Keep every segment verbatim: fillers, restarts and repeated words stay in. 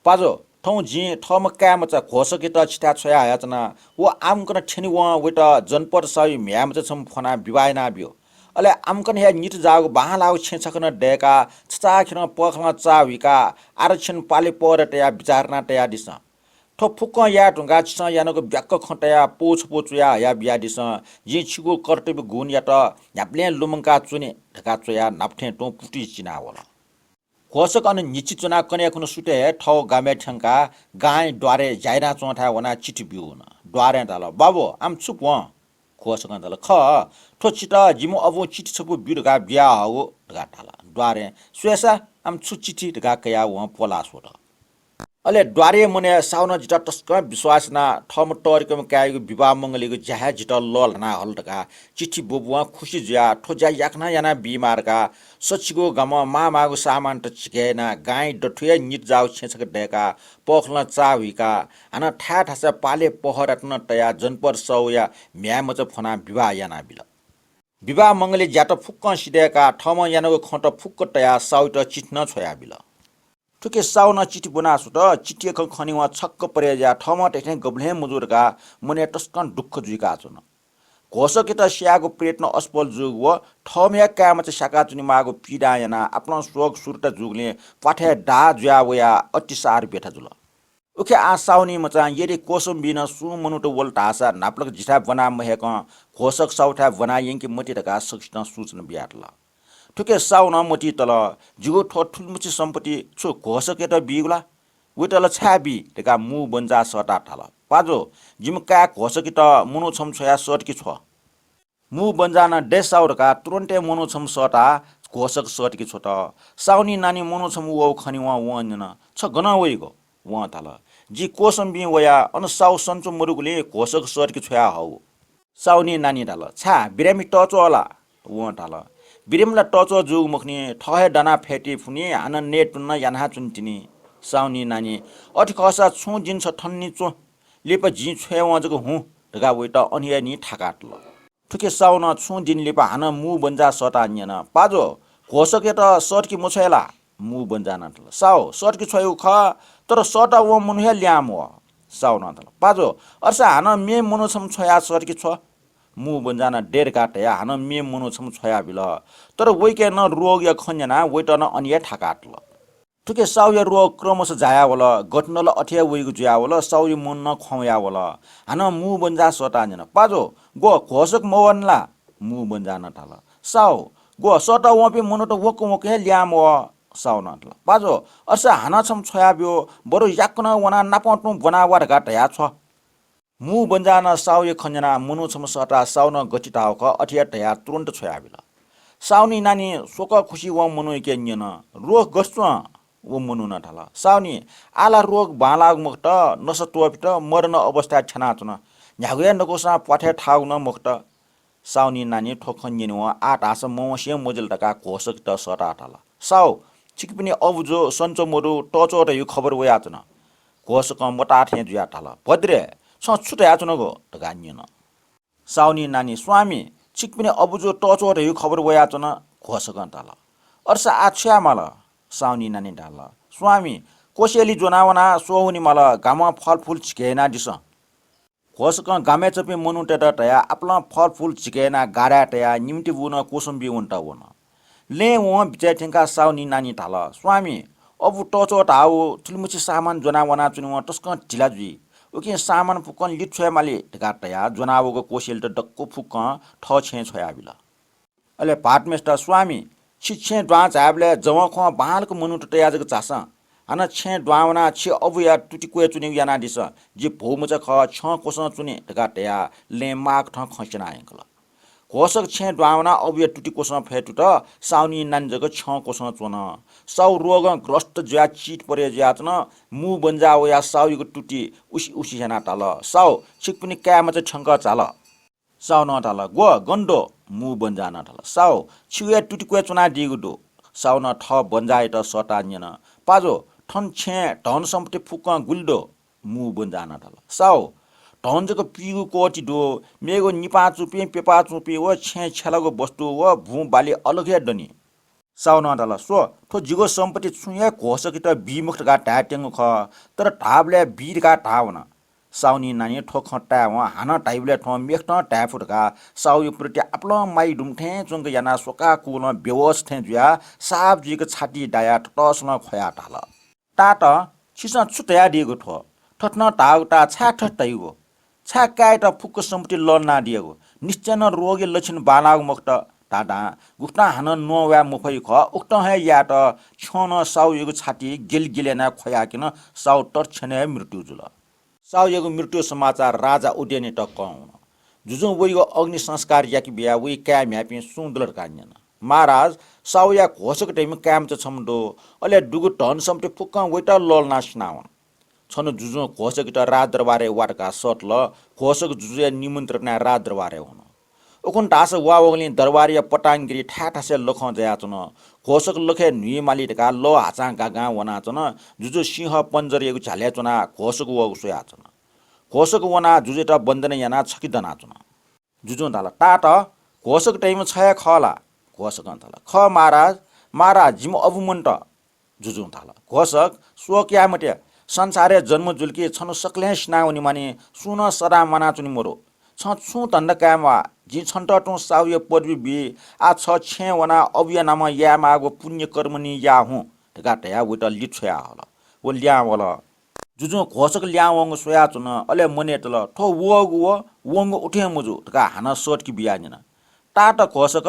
पाजु, थौं जिं थःम्ह काय्‌मचा घोषकयात छिथाय् छ्वया हयाच्वना। व आम्कन थ्यने वं वइत जनपद साहुया म्ह्याय्‌मचा छम्ह फ्वनाः विवाह यानाब्यु। अले आम्कन हे नित जाःगु बांलाःगु छेँ छकः नं दय्‌काः छचाःखेरं पःखालं चाः हुइकाः आरक्षण पाले पहरा तयाः बिचाः याना तयादिसँ। थ्व फुक्कं याये धुंकाः छिसं यानागु ब्याक्क खँ तयाः पौ छपौ च्वया हया बियादिसँ। जिं छिगु कर्तव्य गुणयात न्ह्याबलें लुमंका च्वने धकाः च्वयाः न्हापा थें तुं पुतुइ चिनावल। घोषक अन न्हिच्छि च्वनाः कन्हय् खुन्हु सुथय् हे थःगु गामय् थ्यंकाः गांया द्वारय् ज्या यानाच्वंथाय् वनाः चिठी ब्यूगु नं। द्वारय् धाल, "बाबु, आम छु भ्वं?" घोषकं धाल, "खः, थ्व छितः जिम्ह अबुं चिठी छपु ब्यु धकाः बियाहःगु" धकाः धाल। द्वारय्, "स्वयेसा, आम छु चिठी?" धकाः कयाः वं प्वलाः स्वत। अले द्वारय् मनय् साहुनं जितः तसकं विश्वास यानाः थःम्ह तःधिकःम्ह काय्‌यागु विवाह मंगलयागु ज्या हे जितः लःल्हाना हल धकाः चिठी ब्वब्वं खुसि जुयाः थ्व ज्या याकनं यानाबीमाः धकाः सछिगू गामं माःमाःगु सामानत झिके यानाः गांया दथुइ हे नित जाःगु छेँ छकः दय्‌काः पःखालं चाः हुइकाः हानं थाय् थासय् पाले पहरात नं तयाः जनपद साहुया म्ह्याय्‌मचा फ्वनाः विवाह यानाबिल। विवाह मंगलया ज्यात फुक्कं सिधय्‌काः थःम्हं यानागु खँत फुक्क तयाः साहुयात चिठी नं छ्वयाबिल। थुकी साहुनं चिठी ब्वना स्वत। चिठीया खँ खनेवं छक्क परे जुयाः थःम्हं थथे गबलें मजू धकाः मनय् तसकं दुःख जुइकाच्वन। घोषकयात स्यायेगु प्रयत्न असफल जूगु व थःम्ह हे काय्‌मचा स्याकाच्वनेमाःगु पीडां यानाः आपालं स्वःगु सुरुता जूगुलिं प्वाथय् दाः जुया वयाः अतिसार ब्यथा जुल। उखे आः साहुनी मचां यदि कोसम्बीनं सुं मनूत वल धाःसा न्हापालाक जिथाय् ब्वना मह्येकं घोषक साहुथाय् ब्वना यंके मते धकाः सकसितं सूचना बियातल। थुखे साहुनं मतिइ तल, "जिगु थ्व थुलिमछि सम्पत्ति छु घोषकयात बीगु ला? वइत ला छाय् बी?" धकाः मू बन्जाः सःताः धाल, "पाजु, जिम्ह काय् घोषकयात मनू छम्ह छ्वयाः सःतके छ्व।" मू बन्जानं दय् साहु धकाः तुरुन्त हे मनू छम्ह सःताः घोषक सःतके छ्वत। साहुनी नानी मनू छम्ह वःगु खनेवं वं न्यन, "छ गनं वइगु?" वं धाल, "जि कोसम्बीं वया, अन साहु सन्चो मदुगुलिं घोषक सःतके छ्वया हःगु।" साहुनी नानी धाल, "छाय्, बिरामी तःच्वः ला?" वं धाल, "बिरामी ला तःच्वः जूगु मखुनि, थः हे दनाः फय्‌ते फुनि, हानं नयेत्वना याना च्वने तिनि।" साहुनी नानी, "अथे खःसा छुं दिं छ थनंनिसें च्वँ, लिपा जिं छ्वयेवं जक हुँ" धकाः वइत अन हे निं थाकातल। थुखे साहुनं छुं दिं लिपा हानं मू बन्जाः सःताः न्यन, "पाजु, घोषकयात सःतके मछ्वये ला?" मू बन्जानं धाल, "साहु, सःतके छ्वयेगु खः, तर सःता वं मनू हे ल्याहां मवः।" साहुनं धाल, "पाजु, अथेसा हानं मेम्ह मनू छम्ह छ्वयाः सःतके छ्व।" मू बन्जानं दय् धकाः धयाः हानं मेम्ह मनू छम्ह छ्वयाबिल। तर वइके नं रोगया खँ न्यनाः वइत नं अन हे थाकातल। थुखे साहुया रोग क्रमशः झायावल, गथे नं ला अथे हे वइगु जुयावल, साहुया मन नं ख्वाउँयावल। हानं मू बन्जाः सःताः न्यन, "पाजु, ग्व घोषक मवःनि ला?" मू बन्जानं धाल, "साहु, ग्व सःता वंपिं मनूत वक्क वक्क हे ल्याहां मवः।" साहुनं धाल, "पाजु, अथेसा हानं छम्ह छ्वयाब्यु, बरु याकनं वनाः नापं तुं ब्वना वा धकाः धया छ्व।" मू बन्जानं साहुया खँ न्यनाः मनू छम्ह सःताः साहुनं गथे धाःगु खः अथे हे धयाः तुरुन्त छ्वयाबिल। साहुनी नानी स्वकः खुसि वं मनूयाके न्यन, "रोग गथे च्वं?" व मनुनं धाल, "साहुनी, आः ला रोग बांलाःगु मखुत, नसा त्वःफित, मरण अवस्थाय् थ्यानाच्वन। न्ह्यागु हे नकूसां प्वाथय् थाःगु नं मखुत।" साहुनी नानी थ्व खँ न्यनेवं आः धाःसा मवंसे मजिल धकाः घोषकयात सःताः धाल, "साहु, छिकपिनि अबुजु सन्चो मदु, तःच्वः धइगु खबर वयाच्वन।" घोषकं मताः थें जुयाः धाल, "भद्रे, छं छु धयाच्वनागु?" धकाः न्यन। साहुनी नानी, "स्वामी, छिकपिनि अबुजु तःच्वः धइगु खबर वयाच्वन।" घोषकं धाल, "अथेसा आः छु याये माल?" साहुनी नानी धाल, "स्वामी, कोसेली ज्वनाः वनाः स्वः वने माल, गामं फलफुल झिके यानादिसँ।" घोषकं गामय् च्वंपिं मनूतय्त धयाः आपालं फलफुल झिके यानाः गाडाय् तयाः निम्ति बूनं कोसम्बी वनेत वन। लँय् वं बिचाय् थ्यंकाः साहुनी नानी धाल, "स्वामी, अबु तःच्वः धाःगु थुलिमछि सामान ज्वनाः वनाच्वनेवं तसकं ढिला जुइ। उकिं सामान फुक्कं लित छ्वये माली" धकाः धयाः ज्वनाः वःगु कोसेलीत दक्व फुक्कं थः छेँय् छ्वयाबिल। अले भाःतम्हेसित, "स्वामी, छि छेँ दुहां झायेबलय् जवंख्वं बांलाक मनूत तयाः जक झासँ। हानं छेँ दुहां वनाः छि अबुया तुति क्वय् च्वनेगु यानादिसँ। जि भौमचा खः, छं क्वसं च्वने" धकाः धयाः लँय् माःकथं खँ स्यना यंकल। घोषक छेँ दुहां वनाः अबुया तुति क्वसं फय्‌तुत, साहुनी नानी जक छं क्वसं च्वन। साहु रोगं ग्रस्त जुयाः चित परे जुयाच्वन। मू बन्जाः वयाः साहुयागु तुति उसि उसि यानाः धाल, "साहु, छिकपिनि काय्‌मचा थ्यंकः झाल।" साहुनं धाल, "ग्व, गन दु?" मू बन्जानं धाल, "साहु, छिगु हे तुति क्वय् च्वनादीगु दु।" साहुनं थः बन्जायात सःताः न्यन, "पाजु, थन छेँय् धन सम्पत्ति फुक्कं गुलि दु?" मू बन्जानं धाल, "साहु, धन जक पीगु कोटि दु, मेगु निपाः च्वंपिं, प्यपाः च्वंपिं व छेँय् छ्यलागु वस्तु व बुँ बाली अलग हे दनि।" साउनं धाल, स्व, थ्व जिगु सम्पत्ति छुं हे घोषकयात बी मखु धकाः धायेत्यंगु खः, तर धाःबलय् बी धकाः धाः वन। साउनी नानी थ्व खँ तायेवं हानं धाइबलय् थ्वं मेखतं धाये फु धकाः साउया प्रति आपालं माया दुम्ह थें च्वंक यानाः स्वकाः कुलं बेहोस थें जुयाः साप जुइक छाति दायाः ततसलं ख्वयाः धाल, तात, छिसं छु धयादीगु थ्व? थथे नं धाःगु ताः छाय् थथे धाइगु? छाय् काय्‌यात फुक्क सम्पत्ति लःल्हानादियागु? निश्चय नं रोगया लक्षण बांलाःगु मखुत धाधां गुकथं हानं न्ववाये मफइ खः, उकथं हे यायेत छ्यं नं साउयागु छाति गिलगिल यानाः ख्वयाकिन साउ तत्क्षण हे मृत्यु जुल। साउयागु मृत्यु समाचार राजा उदयनयात कं वन। जुजुं वइगु अग्नि संस्कार याके बियाः वइ काय् म्ह्याय्‌पिं सुं दल धकाः न्यन। महाराज, साउया घोषक धइम्ह काय्‌मचा छम्ह दु, अले दुगु धन सम्पत्ति फुक्कं वइत लःल्हानाः सिनावन। छन्हु जुजुं घोषकयात राजदरबारय् वा धकाः सःतल। घोषक जुजुया निमन्त्रणा यानाः राजदरबारय् वन। उखुन्हु धाःसा वा वंगुलिं दरबारया पटांगिरी थाय् थासय् लखं जायाच्वन। घोषक लखय् न्हुइ माली धकाः लः हाचां गागां वनाच्वन। जुजु सिंह पञ्जरयागु झ्यालय् च्वनाः घोषक वःगु स्वयाच्वन। घोषक वनाः जुजुयात वन्दना यानाः छखे दनाच्वन। जुजुं धाल, तात, घोषक धइम्ह छ हे खः ला? घोषकं धाल, खः महाराज, महाराज, जिम्ह अबु मन्त। जुजुं धाल, घोषक, शोक याये मते, संसारय् जन्म जुल कि छन्हु सकलें सिनावने मानि, सुं नं सदां म्वानाच्वने मरु। छं छुं धन्दा काये म्वाः, जिं छन्त तुं साउया पदवी बी, आः छ छेँय् वनाः अबुया नामं यायेमाःगु पुण्य कर्म निं या हुँ धकाः धयाः वइत लिछ्वया हल। व लिहां वल। जुजुं घोषक लिहां वंगु स्वयाच्वन, अले मनय् तल, थ्व वःगु व, वंगु उथें मजू धकाः हानं सःतके बियाः न्यन। तात घोषक,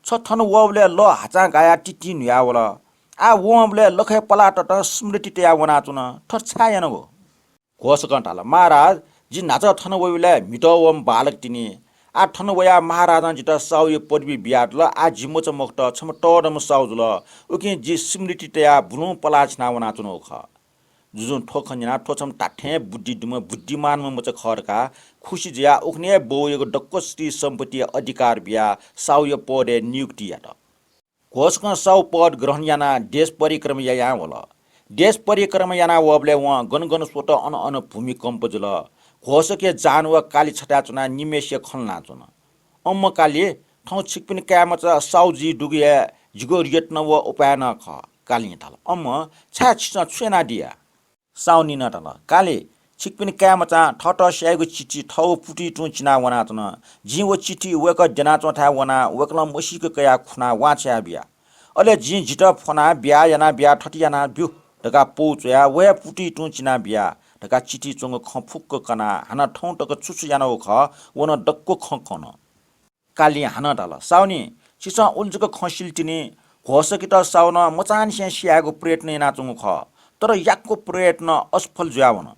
छ थन वःबलय् लः हाचां गायाः तितिं न्हुयावल। आः वंबलय् लखय् पलाः ततं स्मृति तयाः वनाच्वन। थथे छाय् यानागु? घोषकं धाल, महाराज, जि न्हाचः थन वइबलय् म्हितः वःम्ह बालक तिनि। आः थन वयाः महाराजां जितः साउया पदवी बियादिल। आः जि मचा मखुत, छम्ह तःधंम्ह साउ जुल। उकिं जि स्मृति तयाः बुलुं पलाः छिना वनाच्वनागु खः। जुजुं थ्व खँ न्यनाः थ्व छम्ह धात्थें बुद्धि दुम्ह बुद्धिमानम्ह मचा खः धकाः खुसी जुयाः उखुन्हु हे बौयागु दक्व श्री सम्पत्तिया अधिकार बियाः साउया पदय् नियुक्ति यात। घोषकं साउ पद ग्रहण यानाः देश परिक्रमा यायां वल। देश परिक्रमा यानाः वःबलय् वं गन गन स्वत अन अन भूमिकम्प जुल। घोषकया जान व कालि छथाय् च्वनाः निम्हेसिया खँ ल्हानाच्वन। अम्म कालि, थौं छिकपिनि काय्‌मचा साउ जुइ दुगु हे जिगु यत्न व उपाय नं खः। कालिं धाल, अम्म, छाय् छिसं छु यानादिया? साउ निनं धाल, कालि, छिकपिनि काय्‌मचां थःत स्याइगु चिठी थःगु पुतुइ तुं चिनाः वनाच्वन। जिं व चिठी वय्‌कः द्यनाच्वंथाय् वनाः वय्‌कलं मसीक कयाः खुनाः वांछ्वया बिया। अले जिं जितः फ्वनाः ब्याहा यानाबिया, थथे यानाब्यु धकाः पौ च्वयाः व हे पुतुइ तुं चिनाबिया धकाः चिठी च्वंगु खँ फुक्क कनाः हानं थौं तक छु छु यानागु खः, व नं दक्व खँ कन। कालिं हानं धाल, साउनी, छिसं उलि जक खँ सिल तिनि, घोषकयात साउनं मचांनिसें स्यायेगु प्रयत्न यानाच्वंगु खः, तर याक्व प्रयत्न असफल जुयावन।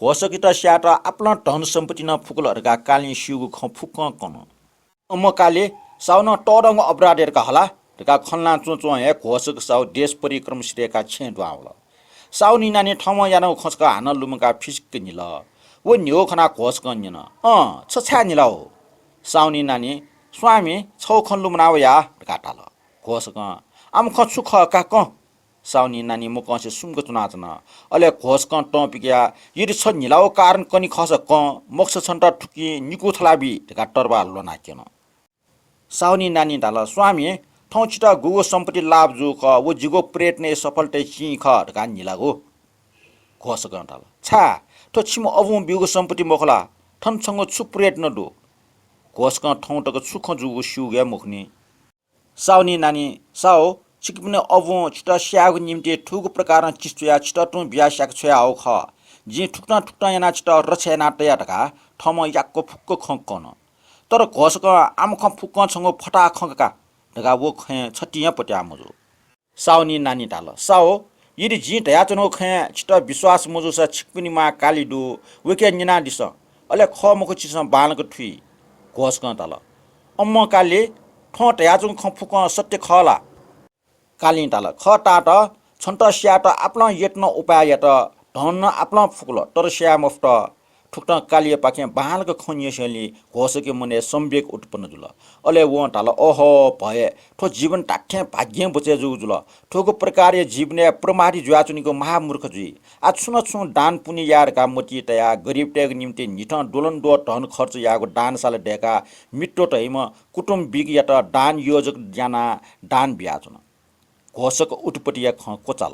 घोषकयात स्यायेत आपालं धन सम्पत्ति नं फुकल धकाः कालिं स्यूगु खँ फुक्कं कन। अम्म कालि, साउनं तःधंगु अपराध यात का हला धकाः खँ ल्हानाच्वंच्वं हे घोषक साउ देश परिक्रमा सिधय्‌काः छेँय् दुहां वल। साउनी नानी थःम्हं यानागु खँ छकः हानं लुमंकाः फिसिक्क न्हिल। व न्ह्यः खनाः घोषकं न्यन, अँ, छ छाय् न्हिला हो? साउनी नानी, स्वामी, छगू खँ लुमना वया धकाः धाल। घोषकं, आम खँ छु खः का कं? साउनी नानी मकंसे सुम्क च्वनाच्वन। अले घोषकं तं पिकयाः, यदि छ न्हिलागु कारण कनी खःसा कं, मखुसा छन्त थुकिं निकू थलाबी धकाः तरवार ल्वनाः क्यन। साउनी नानी धाल, स्वामी, थौं छितः गुगु सम्पत्ति लाभ जूगु खः, व जिगु प्रयत्नया सफलताया चिं खः धकाः न्हिलागु। घोषकं धाल, छाय्, थ्व छिम्ह अबुं ब्यूगु सम्पत्ति मखु ला? थन छंगु छु प्रयत्न दु? घोषकं थौं तक छु खँ जूगु स्यूगु हे मखुनि। साउनी नानी, साउ, छिकपिनि अबुं छितः स्यायेगु निंतिं थुगु प्रकारं चिठी च्वयाः छितः तुं बियाः स्याके छ्वयाहःगु खः। जिं थुकथं थुकथं यानाः छितः रक्षा याना तया धकाः थःम्हं याक्व फुक्क खँ कन। तर घोषकं आम खँ फुक्कं छंगु फताहा खँ का धकाः व खँय् छतिं हे पत्याः मजू। साउनी नानी धाल, साउ, यदि जिं धयाच्वनागु खँय् छितः विश्वास मजूसा छिकपिनि मां कालि दु, वय्‌कःयात न्यनादिसँ, अले खः मखु छिसं बांलाक थुइ। घोषकं धाल, अम्म कालि, थौं धयाच्वंगु खँ फुक्कं सत्य खः ला? कालिं धाल, खः तात, छन्त स्यायेत आपालं यत्न उपाय यात, धन नं आपालं फुकल, तर स्याये मफुत। थुकथं कालियापाखें बांलाक खँ न्यंसेंलि घोषकया मनय् संवेग उत्पन्न जुल। अले वं धाल, ओहो भए, थ्व जीवन धात्थें भाग्यं बचय् जूगु जुल। थुगु प्रकारया जीवनय् प्रमादी जुयाच्वनीगु महामूर्ख जुइ। आः छुं न छुं दान पुण्य याये धकाः मतिइ तयाः गरिबतय्‌गु निंतिं न्हिथं द्वलंद्वः धन खर्च याःगु दानशाला दय्‌काः मित्र धइम्ह कुटुम्बिकयात दान योजक यानाः दान बियाच्वन। घोषक उत्पत्तिया खँ क्वचाल।